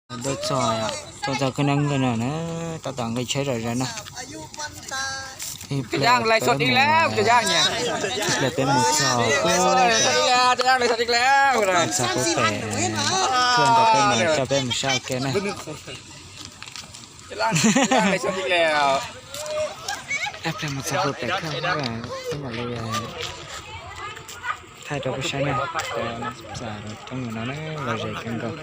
Tuaj txog, tuaj txog kwj Nab Nkaj no na, tab tom nqis tsheb zom zaws na. Ib pliag peb mus txog, txog puag pem, tuaj nrog peb mus, coj peb mus saib ua ke na. Ib pliag mus txog puag pem, peb mam li thaij rau peb saib na. Cov xav rau coob mus no na, lom zem kawg nkaus.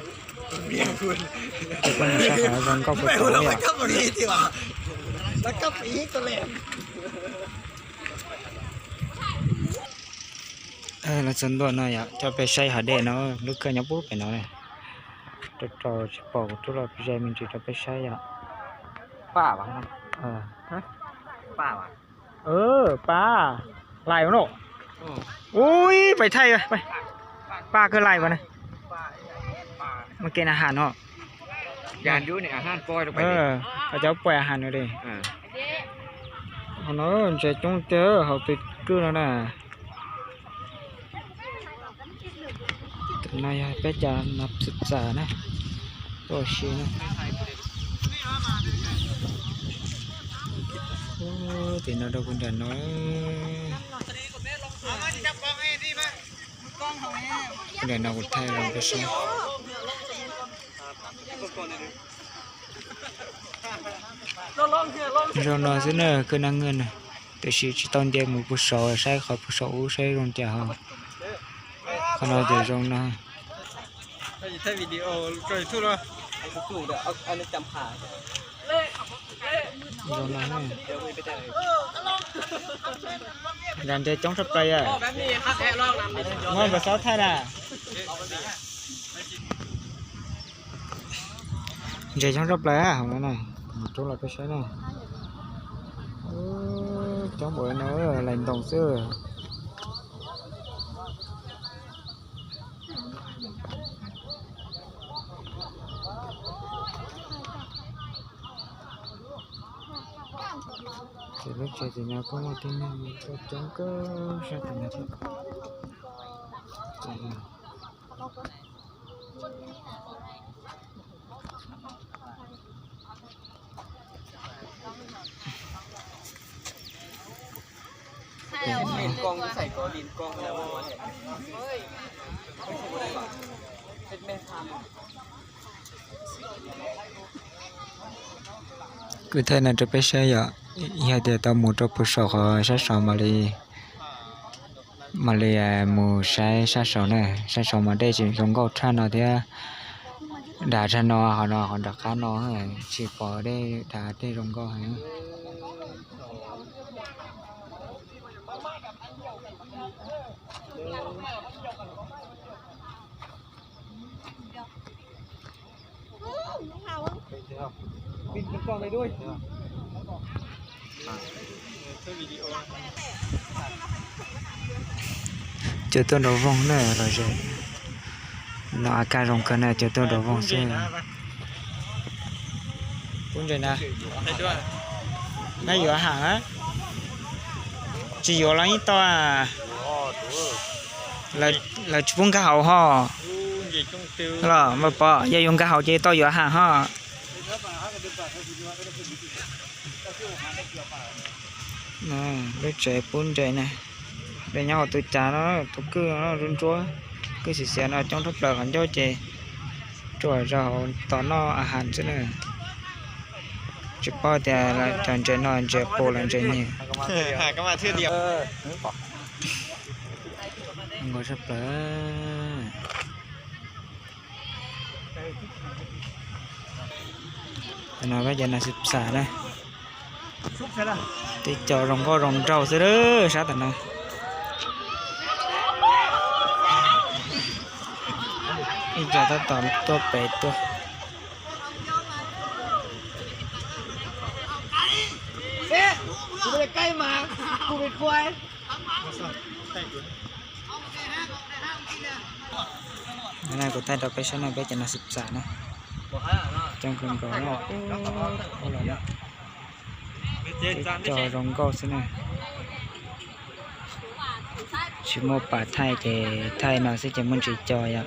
Coj peb mus saib qhov zoo nkauj puag pem yom. Los txog ntua no yom, coj peb saib hav dej no, lub kawg nyob puag pem no na. Rau rau tsis pom, kuv rub los ze me ntsis rau peb saib yom. Pab, hlais no. Ui, pais thaij, pab kawg hlais no. Mas kev na has no. Cov pais has no li. Hauv no ntses coob tiag hauv pes kwj no na. Tus no yog peb cov no xav na, tuaj ua si na. Tim no rau kuv nram no, kuv nram no kuv thaij rau peb saib. Zoo no xwb na, kwj Nab Nkaj na, tiam sis tsis tau nce mus puag saud, saib qhov puag saum ub saib zoo cas ho. Qhov no ces zoo no. Nram ntses coob tshaj plaws yom. Muab npawg Xab thaij na. Ntses coob tshaj plaws hauv no na, mus rub los peb saib na. Coob npaum no, lais ntoos xwb. Ces lub tsev tim no kuj muaj tib neeg tuaj coob kawg sab tim no thiab. Kuv thaij no rau peb saib yom, yog tias tau mus rau puag saum qhov sab saud mam li, mam li mus saib sab saud na, sab saud mas dej tseem zoo nkauj tshaj no thiab. Dav tshaj no, qhov no qhov nram qab no tsis pom dej dav, dej zoo nkauj heev. Cov tuaj nraum voog na los ze, no a kaj zoo kawg na, cov tuaj nraum voog xwb. Pub ntses na, nab yuav ham, tsis yuav los yeej tau. Lawv tsis pub nkag hauv ho. Los npawg Pov, yog yuav nkag hauv ces tau yuav ham ho. Lub tsev pub ntses na, nyob hauv tus cav no, tus kwj no ntsuab ntsuab, kwj xiav xiav no coob tshaj plaws, qhov ncauj ces ruam zog hauv tos noj a has xwb na. Tsis paub tias cov ntses no ntses qus los ntses nyeg. Zoo nkauj tshaj plaws. Tam no peb cov nas xim xam na, tib co zoo nkauj zoo nraug xwb sab tam no. Ib co tab tom tuaj pem tuaj. Kuv thaij rau peb saib no, peb cov nas xim xam na, coob kawg nkaus na. Tib co zoo nkauj xwb na. Tsis muaj pas thaij ces thaij no xwb ces muaj ntsis co yom.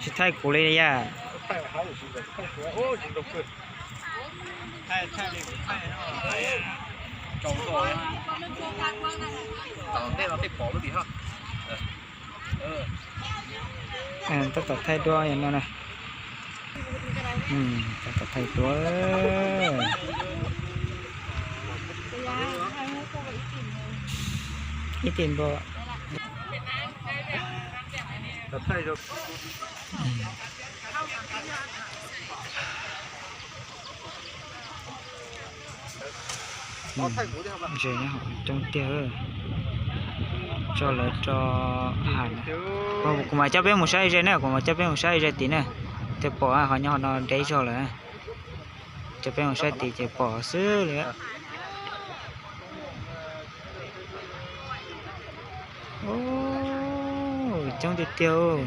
Tsis thaij kuv li yam. Tab tom thaij duab no na. Tab tom thaij duab. Ib tim npua. Ze nyob hauv coob tiag. Tso lawv tso ha. Kuv mam coj peb mus saib ze na, kuv mam coj peb mus saib ze tid na. Tej pom qhov nyob no deb zog lawm. Coj peb mus saib tid ces pom xwb li. Coob tiag tiag.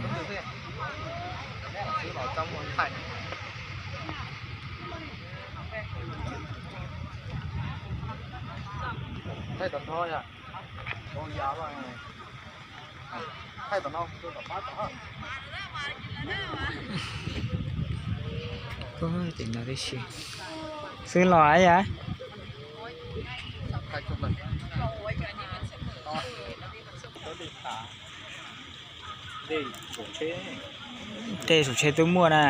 Tim no tib si. Xwb los yam. Tej saum tsheb twb muaj na.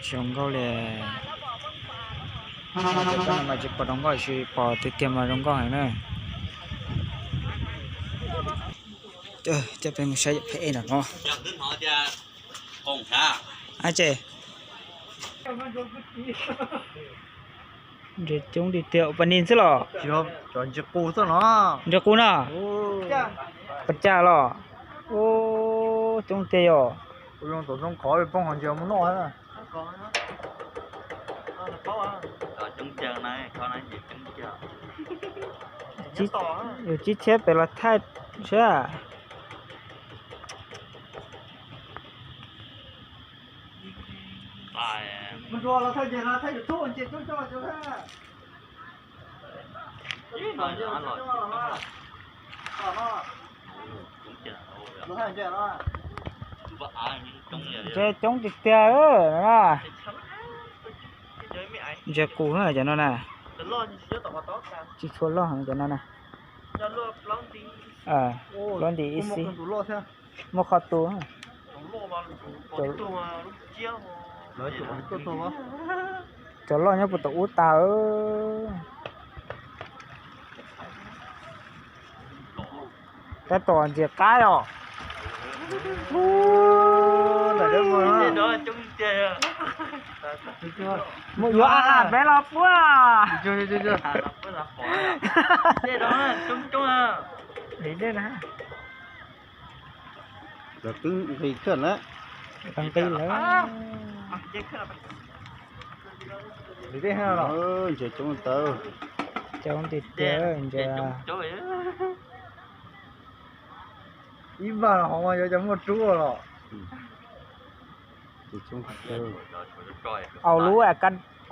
Zoo nkauj li. Cov no mas tsis pom zoo nkauj, tsis pom tiag tiag mas zoo nkauj heev na. Coj peb mus saib pem no. Ab tse. Ntses coob tiag tiag, pas nis xwb los? Ntses qus no. Pas cag los? Ub, coob tiag yom. Yus tsib txhiab pem los thaij sab. Ntses coob tiag tiag. Ntses qus cov no na. Tsis tshua loj heev cov no na. Plaub nti ib xib. Muaj qhov tu. Cov loj nyob puag tom ub tag. Tab tom ntxias qaib os. Mus yuav a peb los puag. Li dej na. Lawv twb nqis kawg na. Lawv nqis lawm. Ntses coob tawv. Coob tiag tiag ntses. Ib vaj hov mas yuav cov muaj rub los. Au lub,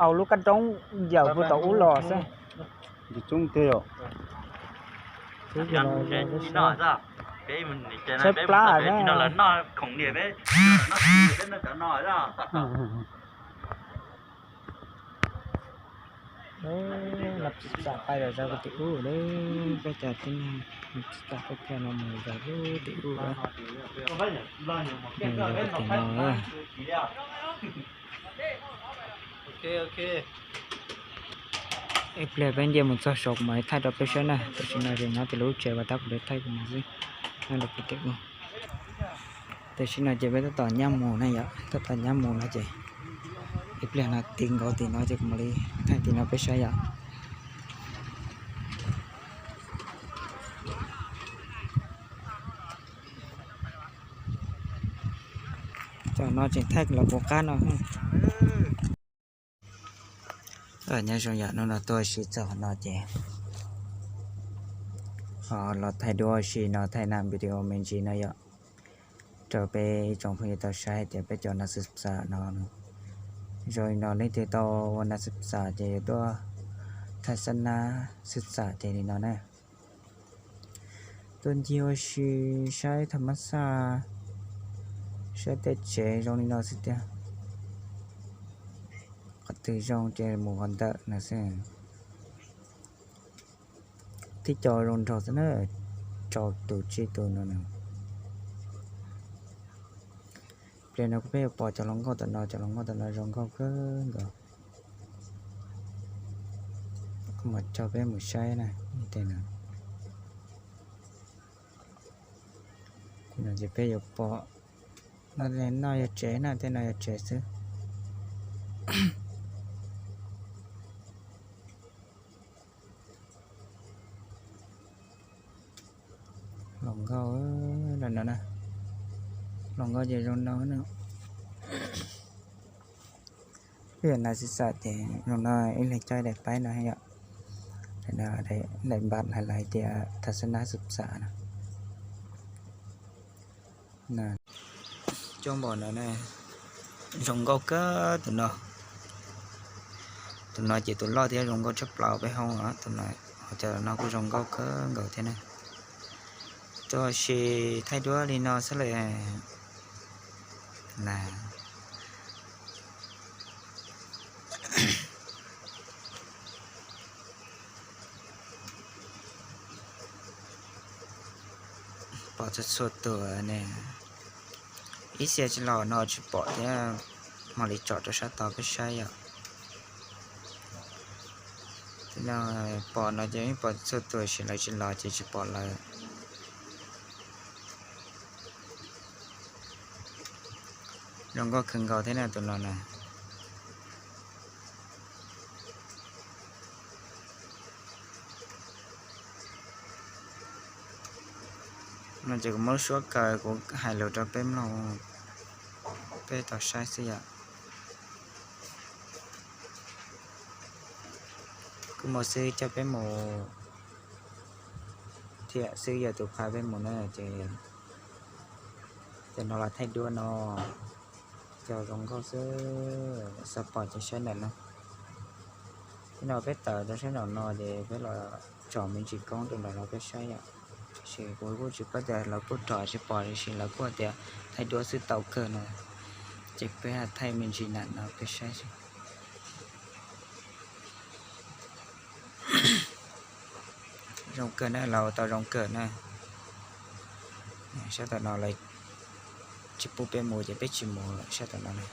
au lub kab roob yawm puag tom ub los xwb. Ntses coob tiag yom. Saib plab na. Peb tsis tau pais zov kuv tim ub lawm, peb cov tib neeg tsis tau pais thiaj no mus zov lub tim ub. Zov kuv tim no. Ib pliag peb nce mus txog saud kuv mam li thaij rau peb saib na. Tam sim no ces nyob tim lub tsev uas tab kuv li thaij kuv mus xwb. Nyob rau kuv tim ub. Tam sim no ces peb tab tom nyab mus na yom, tab tom nyab mus no ces ib pliag no ti nkaus tim no ces kuv mam li thaij tim no peb saib yom. Tam no tseem thaij los puv qab no. Nyob zoo yom, hnub no tuaj ua si txog no ces ho los thaij duab ua si no, thaij naj video me ntsis no yom, rau peb ib tsoom phooj ywg tau saib hais tias peb cov no xwb xwb no. Zoo li no leej twg tau ua nas xwm xam ces yuav tuaj thaij xab nab xwm xam ces li no na. Tuaj ncig ua si saib tham mab xaj, saib tej tsev zoo li no xwb tiag. Qhov twg zoo ces mus qhov ntawm no xwb. Tib co zoo nraug xwb na, rau tus tsib tus no na. Pliag no kuv peb yuav pom cov hluas nkauj tom no, cov hluas nkauj tom no zoo nkauj kawg nkaus. Kuv mam coj peb mus saib na, tej no. Ces peb yuav pom, no yog tsev na, tej no yog tsev xwb. Hluas nkauj, hluas nkauj ces zoo no na. Ib yam nas xwm xam ces zoo no, ib leeg coj ib daim paib no yom. Daim npam hais tias tham xab nab xwm xam no. Coob npaum no, zoo nkauj kawg tus no. Tus no ces tus loj thiab zoo nkauj tshaj plaws peb hoob os, tus no, cov no kuj zoo nkauj kawg nkaus thiab na. Tuaj ua si thaij duab li no xwb lawm na. Pom txhua txhua tus ne. Ib xia tsis los no tsis pom thiab, mam li tsom rau sab tod peb saib yom. Pom no ces yeej pom txhua tus, sis lawv tsis los ces tsis pom lawv. Zoo nkauj kawg nkaus thiab na tus no na. No ces kuv muab lub suab kaw kuv hais lus rau peb mloog, peb tau saib xwb yom. Kuv mus xwb coj peb mus thiab xwb, yog tus pha peb mus na ces, ces no los thaij duab no, cov zoo nkauj xwb, xav pom ces saib ntawm no. Thiab no peb tawm rau sab nraum no ces peb los tsom me ntsis koob rau nraum no peb saib yom. Tab sis kuv kuj tsis paub tias lawv kuj tsom tsis pom, tiam sis lawv kuj tias thaij duab xwb tau kawg no, ces peb thaij me ntsis nram no peb saib xwb. Zoo kawg na, lawv ua tau zoo kawg na. Sab tom no lawv tsis pub peb mus ces peb tsis mus lawm sab tom no na.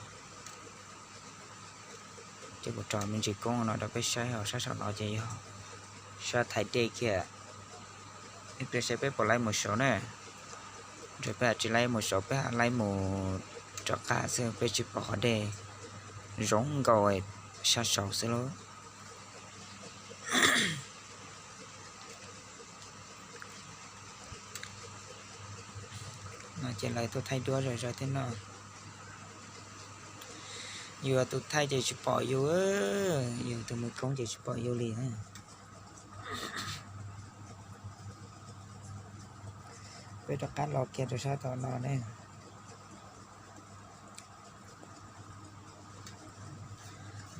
Ces kuv tsom me ntsis koob no rau peb saib, ho sab saum no ces yog sab thaiv dej kiag. Ib pliag saib peb puas laib mus saud na. Ntshe peb tsis laib mus saud, peb laib mus rov qab xwb, peb tsis pom qhov dej zoo nkaus sab saud xwb lauj. No ces lawv tuaj thaij duab zom zaws thiab no. Yus tus thaij ces tsis pom yus, yus tus mus koob ces tsis pom yus li. Peb rov qab los kiag rau sab tom no ne.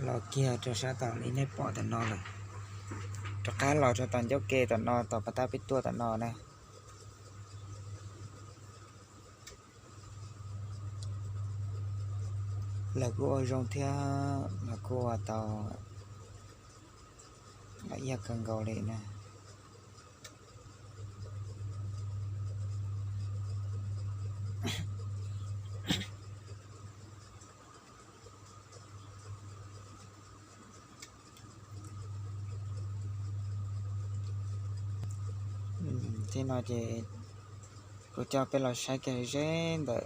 Los kiag rau sab tom li nej pom tom no lawm. Rov qab los rau tom ncauj ke tom no, tom pas tab peb tuaj tom no na. Lawv kuj ua zoo thiab, lawv kuj ua tau laj iab kawg nkaus li na. Thiab no ces kuv coj peb los saib kiag ze ntawm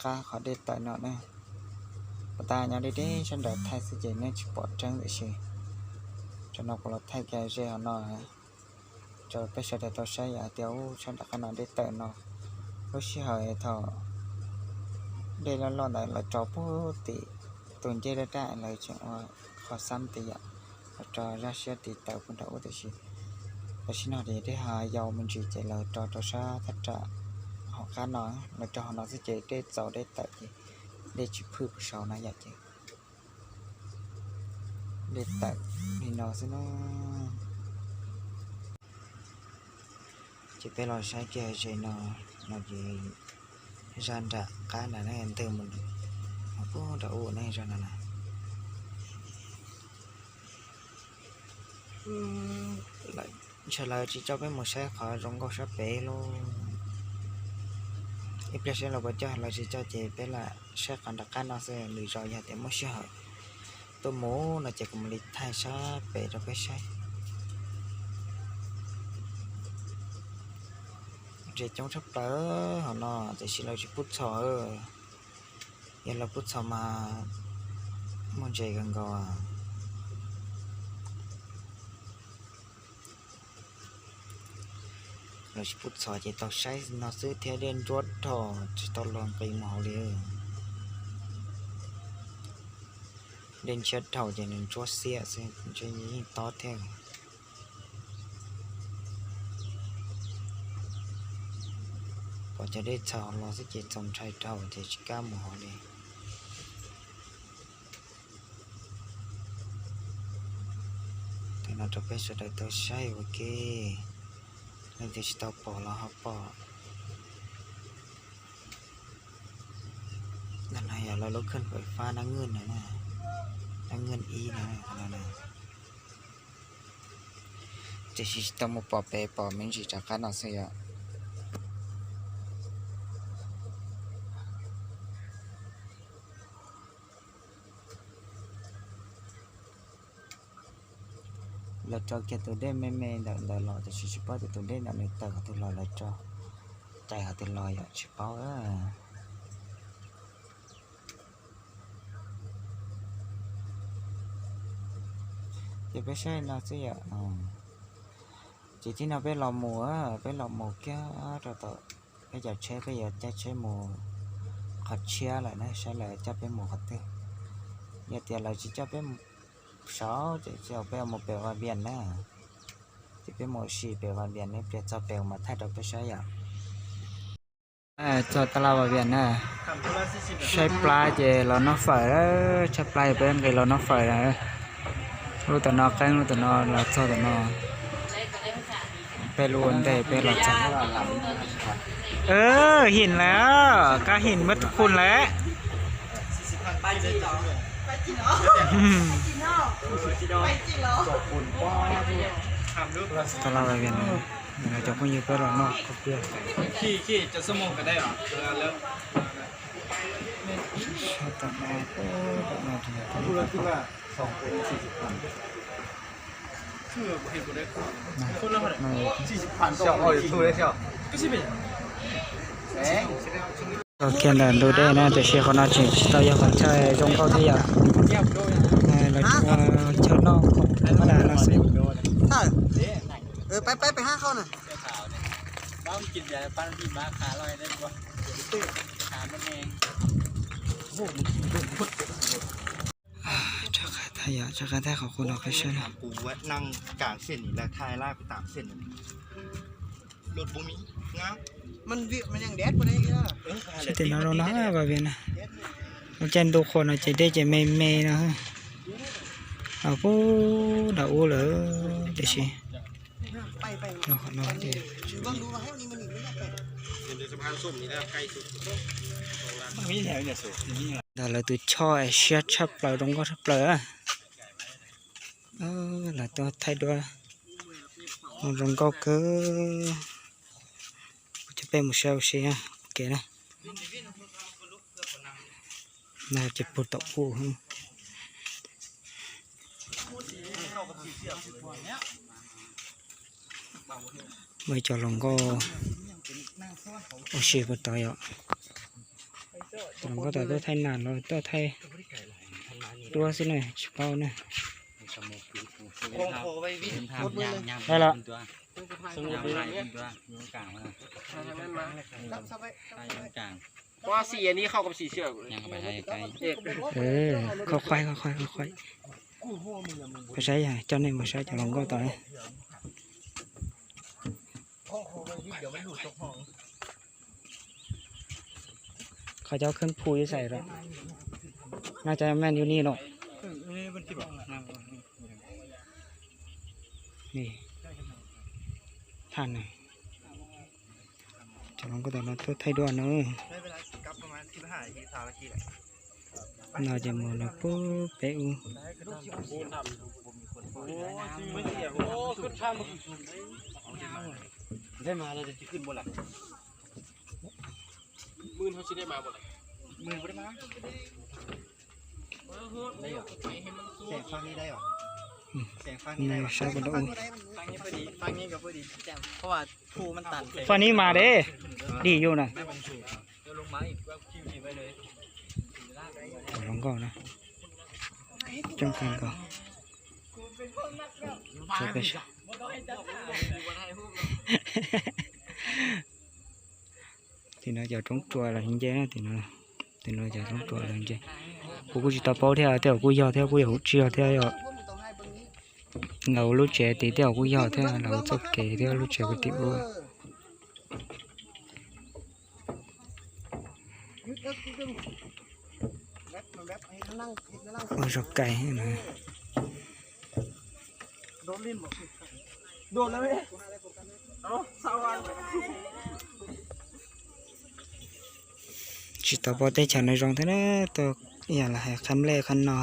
qab qhov dej tawm no na. Pas tab nyob deb deb sab nraud thaij xwb ces nej tsis pom tseeb tiam sis, tam no kuv los thaij kiag ze hov no rau peb sawv daws tau saib yom, hais tias ub sab nram qab no dej tawm no. Lub sij hawm thaum dej loj loj ntawd lawv rau puag tim tus ncej daj daj, lawv tseem ua qhov xab tid yom, lawv rau zaj siab tid tawm puag nram ub, tiam sis tam sim no ces dej ho yau me ntsis ces lawv rau rau sab thaj tsam hauv qab no, lawv rau hauv no xwb ces dej txaus dej tawm ces dej tsis phwj puag saud no yom ces. Li tawm li no xwb na. Ces peb los saib kiag ze no, no ces zaj nram qab nram ne, ntws mus puag nram ub ne, zaj no na. Ntshe lawv tsis coj peb mus saib qhov zoo nkauj sab pem lauj. Ib pliag saib lawv puas coj, lawv tsis coj ces peb lam saib qhov nram qab no xwb, lwm zaus yog tias muaj sij hawm tuaj mus no ces kuv mam li thaij sab pem rau peb saib. Ntses coob tshaj plaws hauv no, tiam sis lawv tsis pub txhos. Yog lawv pub txhos mas muaj ntses kawg nkaus. Lawv tsis pub txhos ces tau saib no xwb thiab, dej ntsuab dhau tsis tau los nqis mus hauv li. Dej ntshiab dhau ces nws ntsuab xiab xwb, ntshe yeej tob thiab. Pom cov dej txhaws los xwb ces txaus ntshai dhau ces tsis kam mus hauv li. Tam no rau peb sawv daws tau saib ua ke, leej twg tsis tau pom los ho pom. Ntawm no yog lawv lub kheej fawm fab nab nwj na, nab nwj ib na, qhov no na. Tiam sis tsis tau mus pom pem, pom me ntsis rov qab no xwb yom. Lawv tso kiag tus dej me me ntawm ntawd los tiam sis tsis paub tias tus dej ntawd nws tawm qhov twg los, lawv tso cais qhov twg los yom, tsis paub. Ces peb saib no xwb yom. Ces tib no peb los mus, peb los mus kiag rau tom peb cov tsheb, peb yuav caij tsheb mus qhov tshiab lawm na, saib lawv coj peb mus qhov twg. Yog tias lawv tsis coj peb mus saud ces peb mus pem Vaj Vias na. Ces peb mus ua si pem Vaj Vias na, pliag txog pem kuv mam thaij rau peb saib yom. Txog taj laj Vaj Vias na, tshaib plab ces los noj fawm, tshaib plab peb nqis los noj fawm na. Lub tom no qeeb, lub tom no los txog tom no. Peb lub ua ntej peb los txog. Him lawm, kab him muab tus khun lawm. Taj laj Vaj Vias, cov phooj ywg peb los noj kuj tiag. Txog kiag ntawm ntug dej na, tiam sis qhov no tseem tsis tau yog qhov chaw zoo nkauj thiab yom. Lawv tsuas chaw noj khoom mab das no xwb. Rov qab thaij yom, rov qab thaij qhov qub no peb saib na. Saib tim no zoo no Vaj Vias na. Lub caij ntuj qhua no ces dej ces me me no. Puag nram ub lawm tiam sis qhov no ces ntawm lawv tus choj siab tshaj plaws, zoo nkauj tshaj plaws. Lawv tuaj thaij duab zoo nkauj kawg. Kuv coj peb mus saib ua si ua ke na. No ces puag tom kuj muaj ib co hluas nkauj ua si puag tod yom. Cov hluas nkauj tod tuaj thaij nas los tuaj thaij duab xwb na, tsis paub na. Los Kho khuai, kho khuai, kho khuai. Peb saib, coj nej mus saib cov hluas nkauj tod. Qhov cov kheej phu ib xais rau no, cov me yus ni no. Thaj no, cov hluas nkauj tam no tuaj thaij duab no. No ces mus los pub peb ub. Saib pab ub. Faj nib mas de, dim yus na. Hluas nkauj na, coob kawg nkaus. Tim no cov roob rua los nce, tim no cov roob rua los nce. Kuv kuj tsis tau paub thiab, tej zaum kuj yog thiab kuj yog kuv tsis yog thiab. Lawv lub tsev tid tej zaum kuj yog thiab, lawv txoj kev thiab lub tsev kuj tim ub. Ua zog kais. Tsis tau paub teb chaws no zoo thiab na, tuaj ib yam li hais qhab nplej qhab no.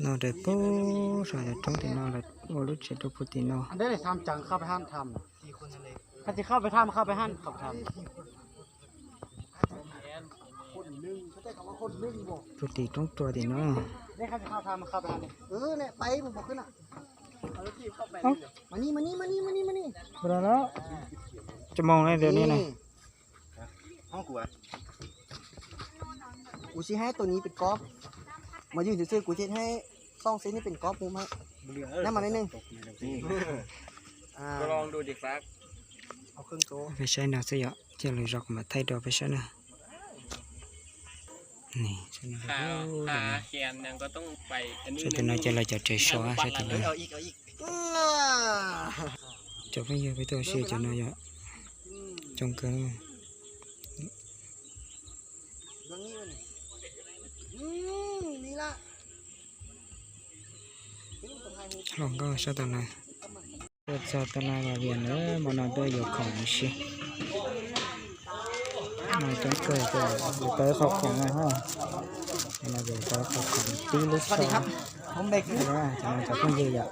No ces pub saum cov roob tim no lawv ua lub tsev rau puag tim no. Puag tim roob rua tim no. Tsis mus li tias ni na. Kuv tsis haib tus ni pem kob, mas yus tsis xwb kuv tsis haib xoo xib ni pem kob mus mas. Nab mas neej neej. Peb saib no xwb yom, cia lwm zaus kuv mam thaij rau peb saib na. Saib tim no ces lawv cov tsev so, saib tim no. Cov phooj ywg peb tuaj ua si cov no yom, coob kawg. Hluas nkauj sab tas no. Tuaj txog tas no los vias na, hmo no tuaj yuav khoom ua si. No coob kawg, yuav tau ib qho khoom no ha. No yuav tau ib qho khoom tib lub xyoo. Cov no cov phooj ywg yom.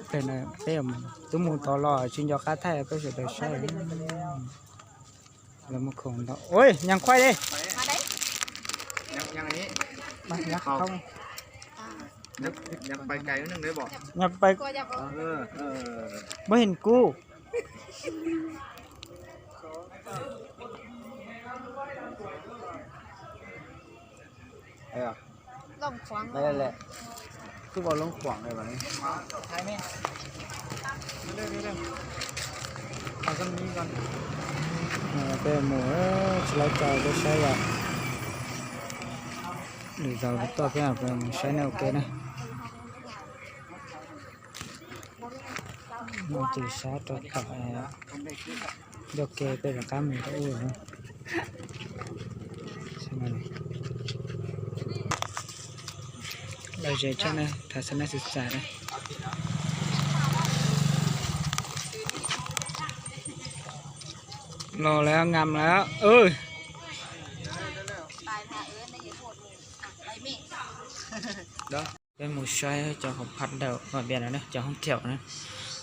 Peb twb mus tod los tsis nco qab thaij peb sawv daws saib. Lawv muaj khoom ntau. Ui, nhang khuaj li. Nhang pais, muab hin kub. Twb ua loob khuam li. Peb mus tsis laib tso peb saib yom. Lwm zaus tuaj peb mus saib nej ua ke na. No ces sab rau tom ncauj ke peb rov qab mus rau ub. Lom zem tshaj na, thav xav nab xav xav na. Los lawm, ngam lawm. Peb mus saib cov hauv phab ntawm, cov hoob thiaum na,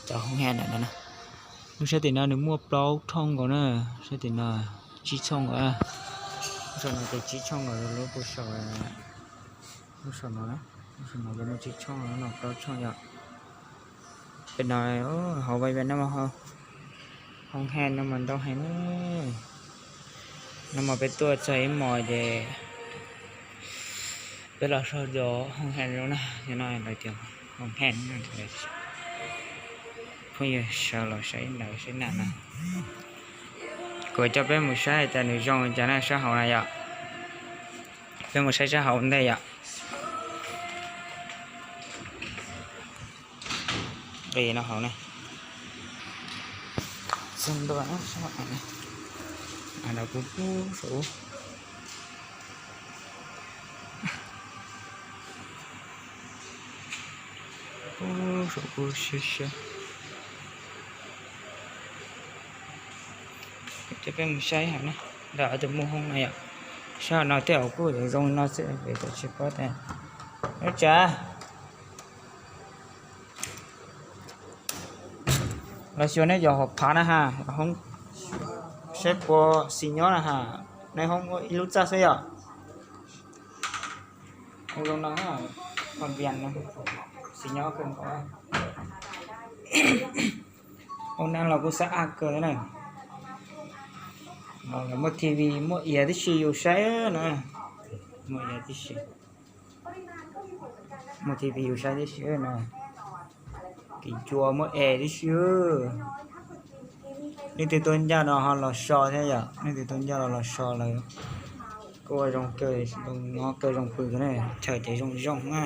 cov hoob he ntawm no na. Lub sab tim no nws muaj plaub thooj nkaus na, sab tim no tsib thooj nkaus. Lub saum no ces tsib thooj nkaus, lub puag saum, lub saum no, lub saum no ces muaj tsib thooj, no plaub thooj yom. Peb no hauv Vaj Viam no mas hoob he no mas ntau heev na. No mas peb tuaj txog ib hmos ces peb los saib cov hoob he zoo na, cov no lawv tias hoob he. Phooj ywg sawv los saib ib ntawd saib na no. Kuv coj peb mus saib tias nws zoo cas na, sab hauv na yom. Peb mus saib sab hauv ntej yom. Qis no hauv ne. Txog ntua sab hauv ne. Nrog kuv pub saum ub, pub saum ub siab siab. Ces peb mus saib hauv na, ntawm tus mus hoob no yom. Saib hauv no tej zaum kuj zoo li no xwb, ces tsis paub tias, lub tsav los xyuas nej cov hauv phav na ha, hoob saib puas xis nyob na ha, nej hoob muaj ib lub txaj xwb yom. Ua zoo no, qhov vias no xis nyob kawg nkaus. Hoob nab los kuj xab ab kawg na. Muaj T V muaj iav tib si yus saib na. Muaj iav tib si, muaj T V yus saib tib si na. Kev cua muaj es tib si. Leej twg tuaj ncaj no ho los so thiab yom, leej twg tuaj ncaj los los so lawm. Kuj ua zoo kawg, no kawg zoo pw ne, chaw ces zoo zoo na.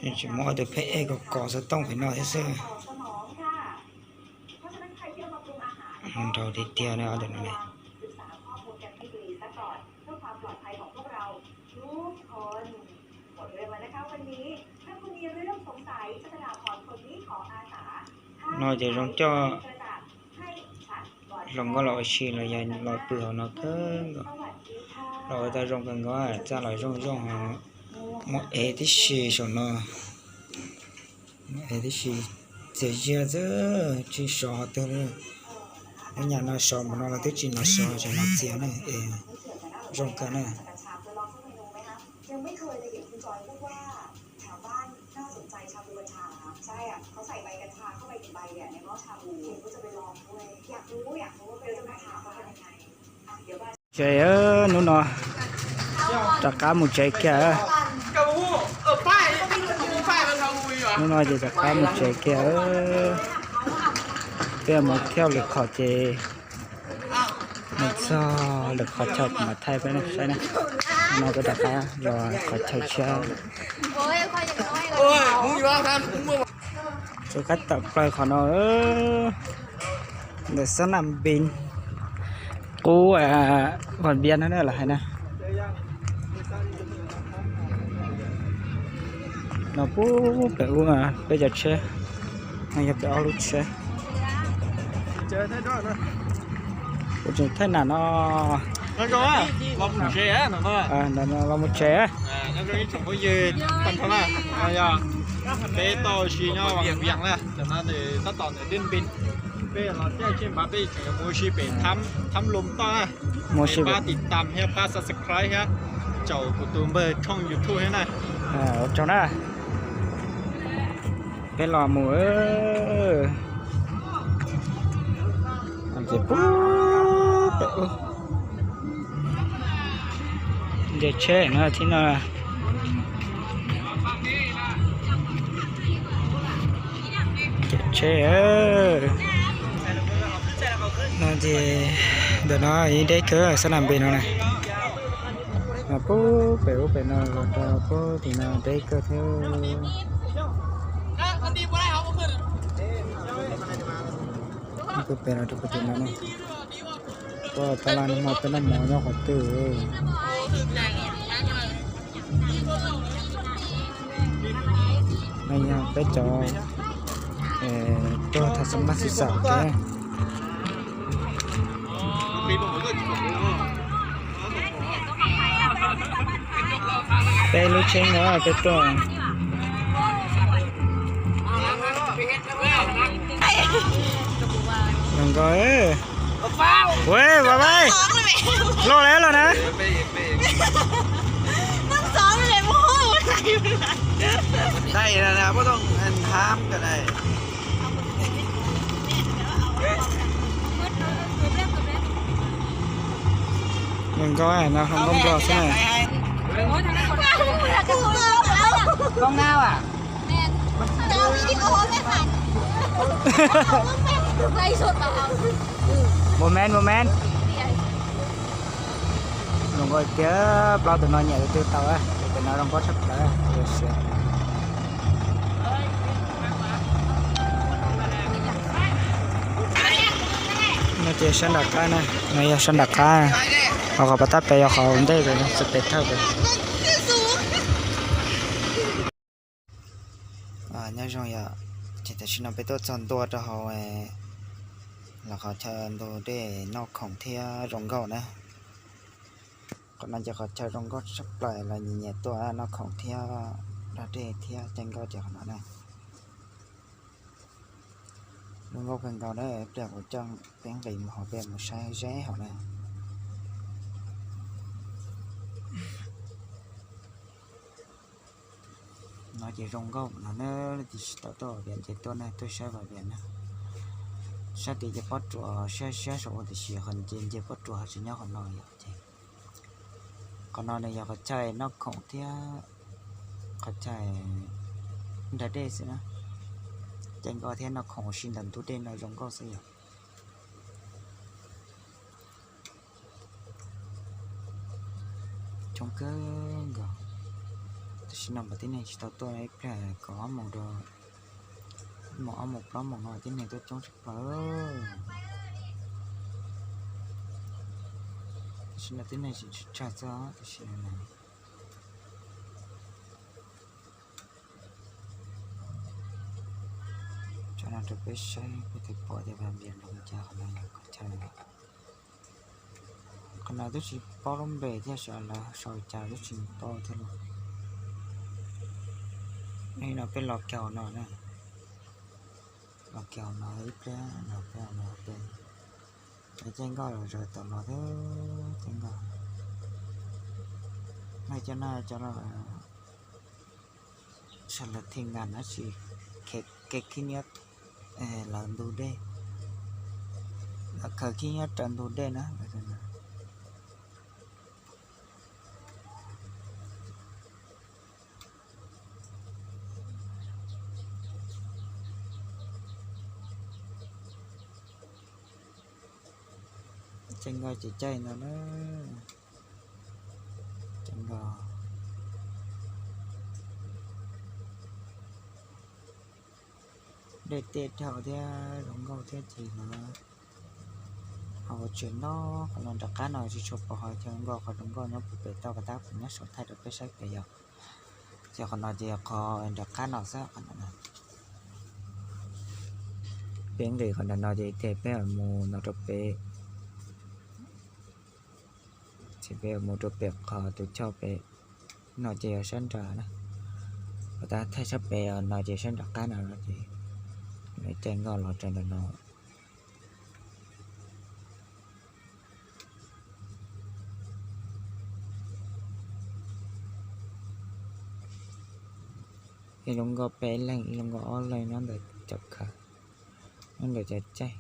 Tsis muaj tus pheej ev kos kos xov tooj pem no thiab xwb. Nrau tiag tiag na tus no ne. No ces zoo coj hluas nkauj los ua si los yog los pw hauv no kawg nkaus. Los ua tau zoo kawg nkaus, txaj los zoo zoo, muaj ev tib si saum no. Muaj ev tib si, txias ziab xwb, tsis sov qhov twg li. Lub nyam no sov npaum no los twb tsis nov sov, tseem nov txias na, es zoo kawg na. Ces hnub no rov qab mus tsev kiag. Hnub no ces rov qab mus tsev kiag. Peb mus thiaj lwm qhov ces mus txog lwm qhov chaw kuv mam thaij peb saib na. No peb rov qab los qhov chaw tshiab. Rov qab tawm plaws qhov no, ntawm xab nam npis qub Vaj Vias no los hais na. No pub pem ub peb cov tsheb, no yog peb ob lub tsheb. Kuv tseem thaij nam no. Los mus tsev. Peb tau si nyob Vaj Vias na, ntawm no nws tab tom ntawm Dej Npis. Peb los thiaj tsis npaj, peb tseem yuav mus si pem Thab Loos toj na. Pab tiv tam thiab pab subscribe thiab caum kuv tus npawg tshooj YouTube thiab na. Ua tsaug na. Peb los mus ces pub pem ub. Nce tsheb no thiab no. Nce tsheb no ces ntawm no ib deb kawg xab nam npis no na. Pub pem ub pem no los rau pub tim no deb kawg thiab. Pub pem no rau pub tim no na. Pub tab laj no mas peb noj mov nyob qhov twg. No yog peb cov tuaj thaj xab mab xwm xam thiab. Peb lub tsheb no peb tuaj. Zoo nkauj. Ua, bye bye. Loj lawm los na. Zoo nkauj no hluas nkauj Nplog xwb na. Moment, moment. Zoo nkauj tiag, plaub tus no nyiam tus twg tau, tus no zoo nkauj tshaj plaws. Ces sab nram qab na, no yog sab nram qab, ho qhov pas tab pem yog qhov ntej pem, pem thawj pem. Nyob zoo yom, ces tam sim no peb tuaj txog ntua rau hauv los qhov chaw ntug dej noj khoom thiab zoo nkauj na. Qhov no ces qhov chaw zoo nkauj tshaj plaws los nyiam nyiam tuaj noj khoom thiab nrog dej thiab caij nkoj ces qhov no na. Zoo nkauj kawg nkaus na, ib pliag kuv coj peb nqis mus hauv peb mus saib ze hauv na. No ces zoo nkauj no na, leej twg tsis tau tuaj Vam Vias ces tuaj na, tuaj saib Vam Vias na. Sab tid ces pob tsuas siab siab saum ua tiam sis qhov nce nce pob tsuas ho tsis nyob qhov no yom ces. Qhov no nws yog qhov chaw noj khoom thiab qhov chaw nrog dej xwb na. Caij nkoj thiab noj khoom ua si ntawm ntug dej no zoo nkauj xwb yom. Coob kawg nkaus. Tam sim no mas tib neeg tsis tau tuaj, ib pliag kaum ob moos rau, moos ob moos plaub moos no tib neeg tuaj coob tshaj plaws. Tam sim no tib neeg tsis tsawg xwb, tam sim no. Tso no rau peb saib, peb thiaj pom tias Vam Vias nyob li cas, qhov no yog qhov chaw. Qhov no twb tsis paub lub npe thiab, sawv lawv sau cas twb tsis paub thiab los. Nim no peb los kiag hauv no na, los kiag hauv no ib pliag no peb, peb caij nkoj los zaum tau no thiab, caij nkoj. Nej cov no cov no sawv lawv thij nkas na, tsis kev khib nyiab lawv ntug dej, lawv khaws khib nyiab raws ntug dej na. Caij nkoj ces caij no na, caij nkoj. Dej tej dhau thiab zoo nkauj thiab ces no, ho ua tsev nto qhov no nram qab no tsis tshua pom, ho chaw nkoj qhov zoo nkauj nyob puag pem toj pas tab pem nyob saum thaij rau peb saib pem yom. Ces qhov no ces yog qhov nram qab no xwb. Peb nqis qhov nram no ces tias peb mus no rau pem, ces peb mus rau pem qhov tus choj pem no ces yog sab nram na. Pas tab thaij sab pem no ces sab nram qab no ces lawv caij nkoj los rau ntawm no. Ib lub nkoj peb leeg, ib lub nkoj ob leeg nyob ntawm cov khaws, nyob ntawm cov caij.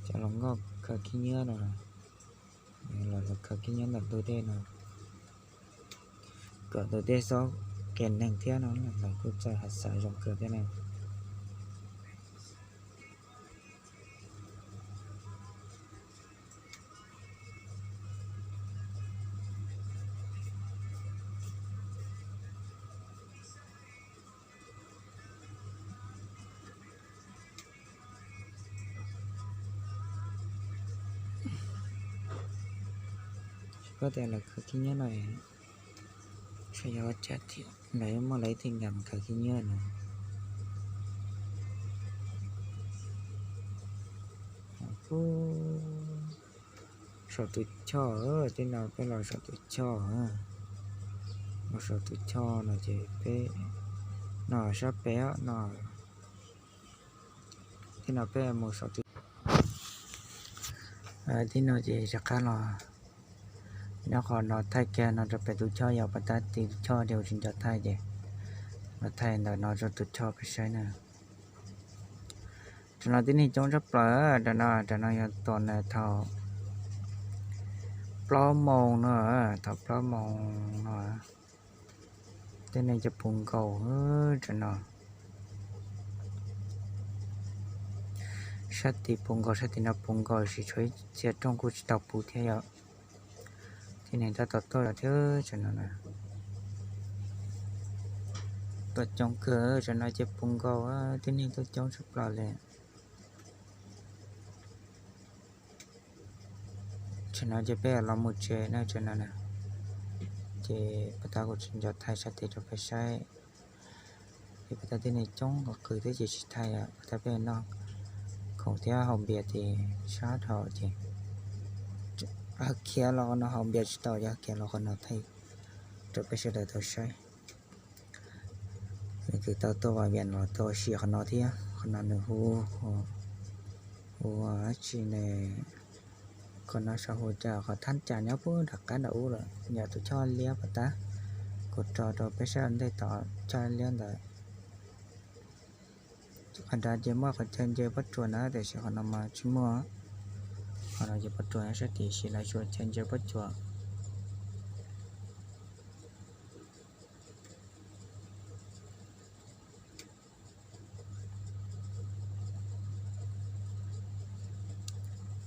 Cov hluas nkauj khaws khib nyiab no, los khaws khib nyiab ntawm ntug dej no, kom tus dej xob kev neeg thiab no los kuj txawj hav xav zoo kawg thiab na. Tsis paub tias lawv khaws khib nyiab no, tsuas yog ua cas thiab lawv muaj lawv ib thij nkam khaws khib nyiab no. Saum tus choj, tib no peb los saum tus choj, los saum tus choj no ces peb, no sab pem no, tib no peb mus saum tus, tib no ces rov qab los nyob qhov no thaij kiag no rau pem tus choj, yog pas tab tis tus choj ces ua tsis nco thaij ces los thaij ntawm no rau tus choj peb saib na. Tam no tib neeg coob tshaj plaws, tam no, tam no yog tos na thaum plaub moos no, thaum plaub moos no tib neeg cov puv nkaus tam no. Sab tid puv nkaus, sab tim no puv nkaus, tab sis tshuav ib txhia rooj kuj tsis tau puv thiab yom. Tib neeg tab tom tuaj thiab tam no na. Tuaj coob kawg, tam no ces puv nkaus, tib neeg tuaj coob tshaj plaws li. Tam no ces peb los mus tsev na, tam no na, ces puas tas kuv tsis nco thaij sab tes rau peb saib. Ces puas tas tib neeg coob qhov qws thiab ces tsis thaij, puas tas peb noj khoom thiab haus npias ces sab dhau ces khiav los qhov no, haus npias tsis tau ces khiav los qhov no thaij rau peb sawv daws tau saib. Nws twb tau tuaj vas vias los tuaj ua si qhov no thiab, qhov no nws hu, hu dab tsi ne, qhov no sau hu cas, qhov thab cas nyob puag nram qab nram ub lawm, yog tus choj liab puas tas, kuv tso rau peb saib ua ntej tom choj liab ntawd. Qhov nrad ces muaj qhov chaw nce pob tsuas na, tiam sis qhov no mas tsis muaj. Qhov no ces pob tsuas nyob sab tid, sis lawv tsuas chaw nce pob tsuas.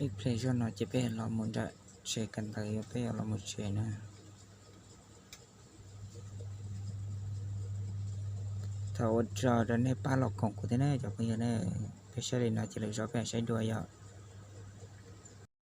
Ib pliag zoj no ces peb los mus nram tsev kawm ntawv, yog peb yuav los mus tsev na. Thov ua tsaug rau nej pab los koom kuv thiab ne cov phooj ywg ne. Peb saib li no ces lwm zaus peb saib dua yom.